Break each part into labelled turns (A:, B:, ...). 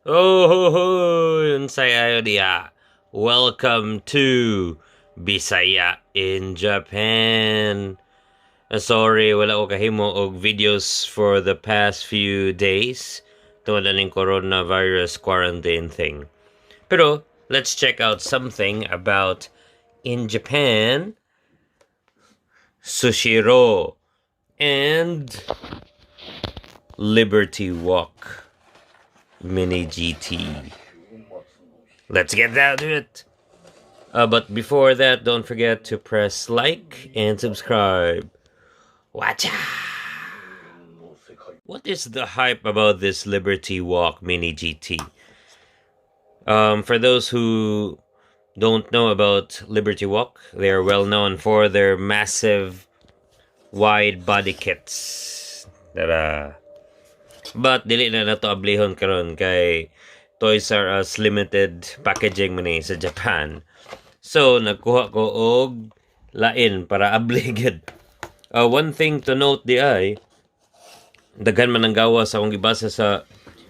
A: Oh, ho, ho, unsay ayo diha. Welcome to Bisaya in Japan. Sorry, wala ko kahimo og videos for the past few days tungod aning coronavirus quarantine thing. Pero let's check out something about in Japan, Sushiro and Liberty Walk Mini GT. Let's get down to it. But before that, don't forget to press like and subscribe. Watch out! What is the hype about this Liberty Walk Mini GT? For those who don't know about Liberty Walk, they are well known for their massive wide body kits. Tara. But dili na nato ablihon karon kay Toys R Us limited packaging man ni sa Japan. So nagkuha ko og lain para abli gyud. One thing to note di ay daghan man ang gawa sa akong gibasa sa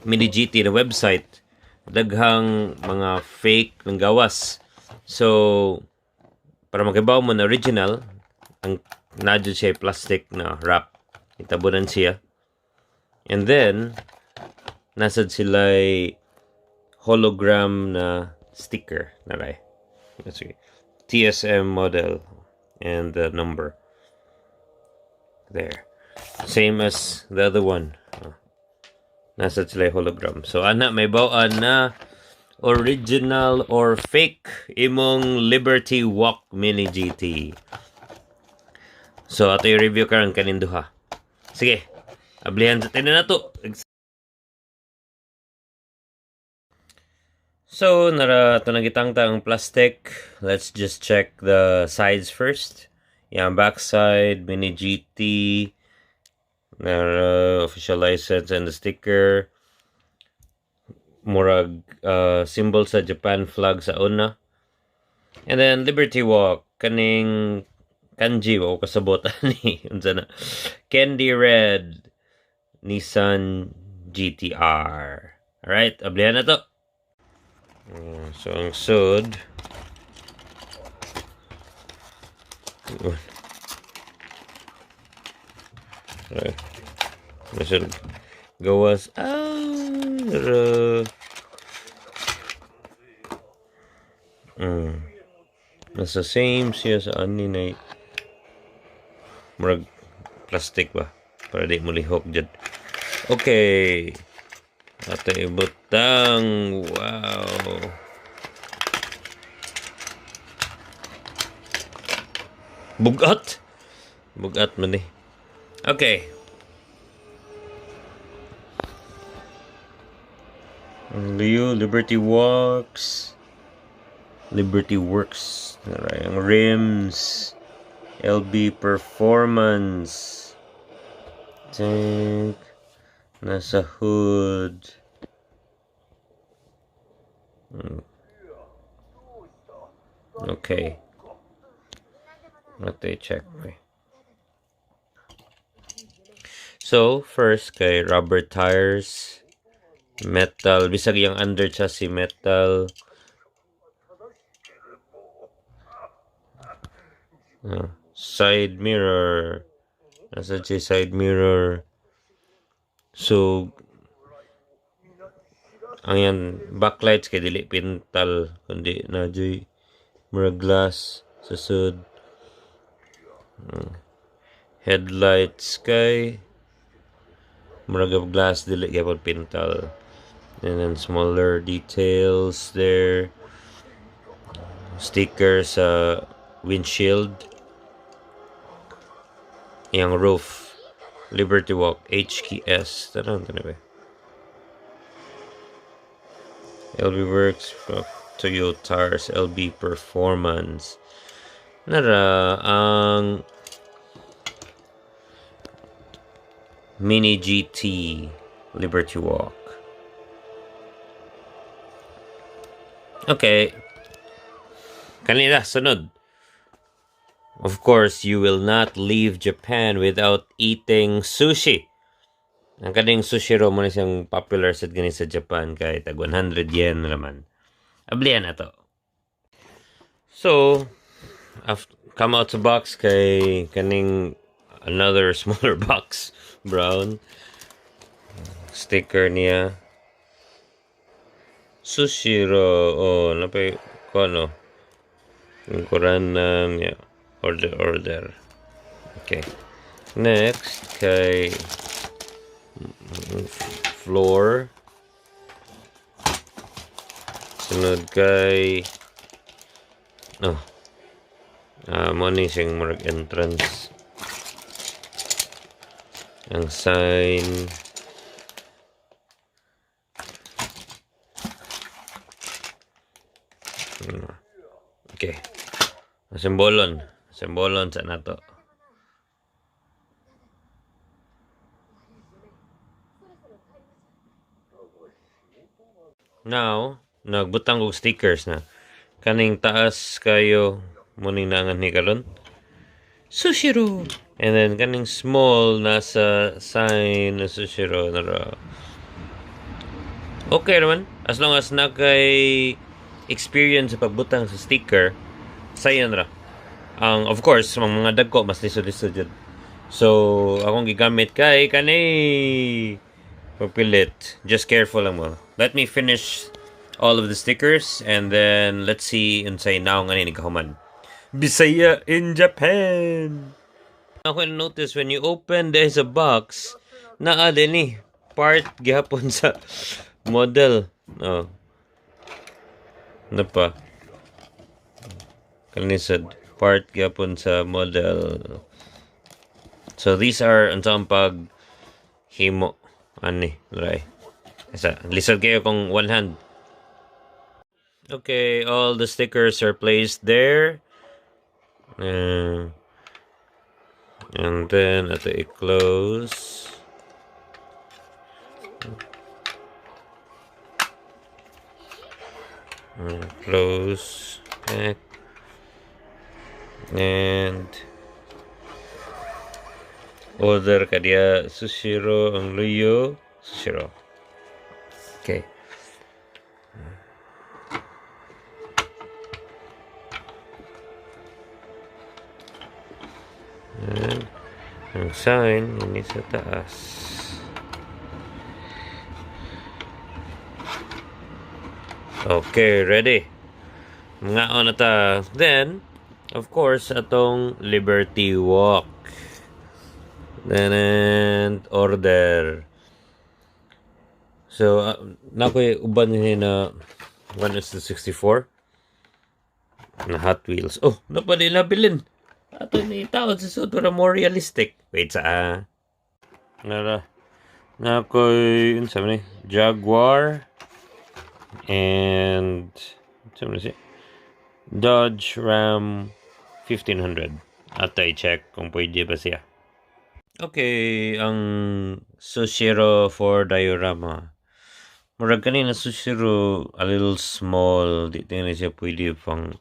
A: Mini GT na website, daghang mga fake ng gawas. So para makibaw mo na original, ang naa jud siya plastic na wrap. Itabunan siya. And then naa sad sila hologram na sticker na ray. Let's see. TSM model and the number. There. Same as the other one. Naa sad sila hologram. So ana mahibaw-an na original or fake imong Liberty Walk Mini GT. So ato i-review karon kaning duha. Sige. Ablihan sa tanan nato. So nara ato nang gitangtang ang plastic. Let's just check the sides first. Yang backside Mini GT, nara official license and the sticker. Murag symbol sa Japan flag sa una. And then Liberty Walk kaning kanji wa ko kasabot ani unsa na. Candy Red Nissan GTR. Alright, ablihan na to. So ang sud, right. Nasa gawas ah, Nasa same siya sa ani na murag plastic ba para di mo lihok jud. Okay. Ato ibutang. Wow. Bugat. Bugat man eh. Okay. Leo, Liberty Walks. Liberty Works. Alright, ang rims. LB Performance. Tank. Nasa hood. Okay. Let me check. Okay. So, first kay rubber tires, metal, bisag yung under chassis metal. Side mirror. Nasa siya side mirror. So, ang yan, backlights kay dili pintal, kundi na joy murag glass sa sud. Headlights kay murag og glass, dili gyapon pintal. And then smaller details there. Sticker sa windshield. Yang roof. Liberty Walk HKS. Tanan tanan ba? LB Works, Toyo Tires, LB Performance. Nara ang Mini GT Liberty Walk. Okay. Kanina, sunod. Of course, you will not leave Japan without eating sushi. Ang kaning Sushiro mo na siyang popular sa gani sa Japan kay tag 100 yen naman. Ablihan na to. So, after, come out sa box kay kaning another smaller box, brown sticker niya. Sushiro, oh, napay ko ano. Yung Koran niya. Order, order. Okay. Next, kay floor. Sunod kay, oh, mo ni siyang murag entrance. Ang sign. Okay. Simbolon. Simbolon sa nato. Now, nagbutang og stickers na. Kaning taas kayo muning nangan ni karon. Sushiro. And then kaning small nasa sign na Sushiro na ra. Okay naman. As long as na kay experience sa pagbutang sa sticker, sayon ra. Ang of course, ang mga dagko mas lisod-lisod jud. So, akong gigamit kay kani pagpilit. Just careful lang mo. Let me finish all of the stickers and then let's see unsay naong ani ni kahuman. Bisaya in Japan. Ako notice when you open, there's a box naa din ni part gihapon sa model. Oh. Ano pa? Kanisad part gihapon sa model. So these are unsa ang pag himo ani, right? Isa, lisod kayo kung one hand. Okay, all the stickers are placed there. And then ato i-close. Close back. And order kadiya Sushiro ang luyo Sushiro. Okay. And ang sign ini sa taas. Okay, ready. Mga na ta. Then, of course, atong Liberty Walk. Then, and order. So, nakoy uban ni na 1 is to 64 na Hot Wheels. Oh, napali nabilin. Ato ni taon sa sud para more realistic. Wait sa ah. Nara. Nakoy unsa man ni? Jaguar and unsa man ni siya? Dodge Ram 1500. Ato i-check kung pwede ba siya. Okay, ang Sushiro for diorama. Murag kanina Sushiro a little small. Di tingnan siya pwede pang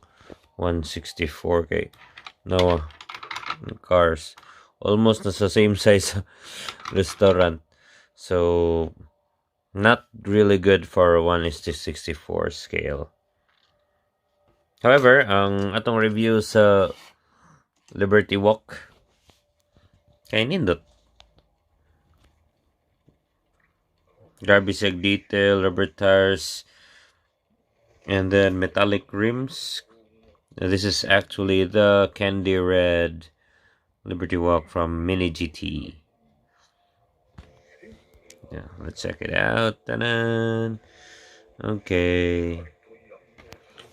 A: 164 kay no cars. Almost nasa same size sa restaurant. So not really good for 1:64 scale. However, ang atong review sa Liberty Walk kay nindot. Grabe siya detail, rubber tires, and then metallic rims. Now, this is actually the Candy Red Liberty Walk from Mini GT. Yeah, let's check it out. Ta-da! Okay.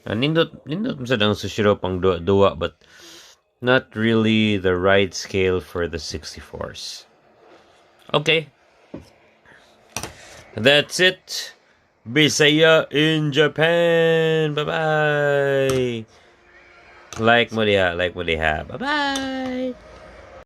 A: Nindot, nindot mo sa dang Sushiro pang duwa, but not really the right scale for the 64s. Okay. That's it. Bisaya in Japan. Bye-bye. Like mo diha, like mo diha. Bye-bye.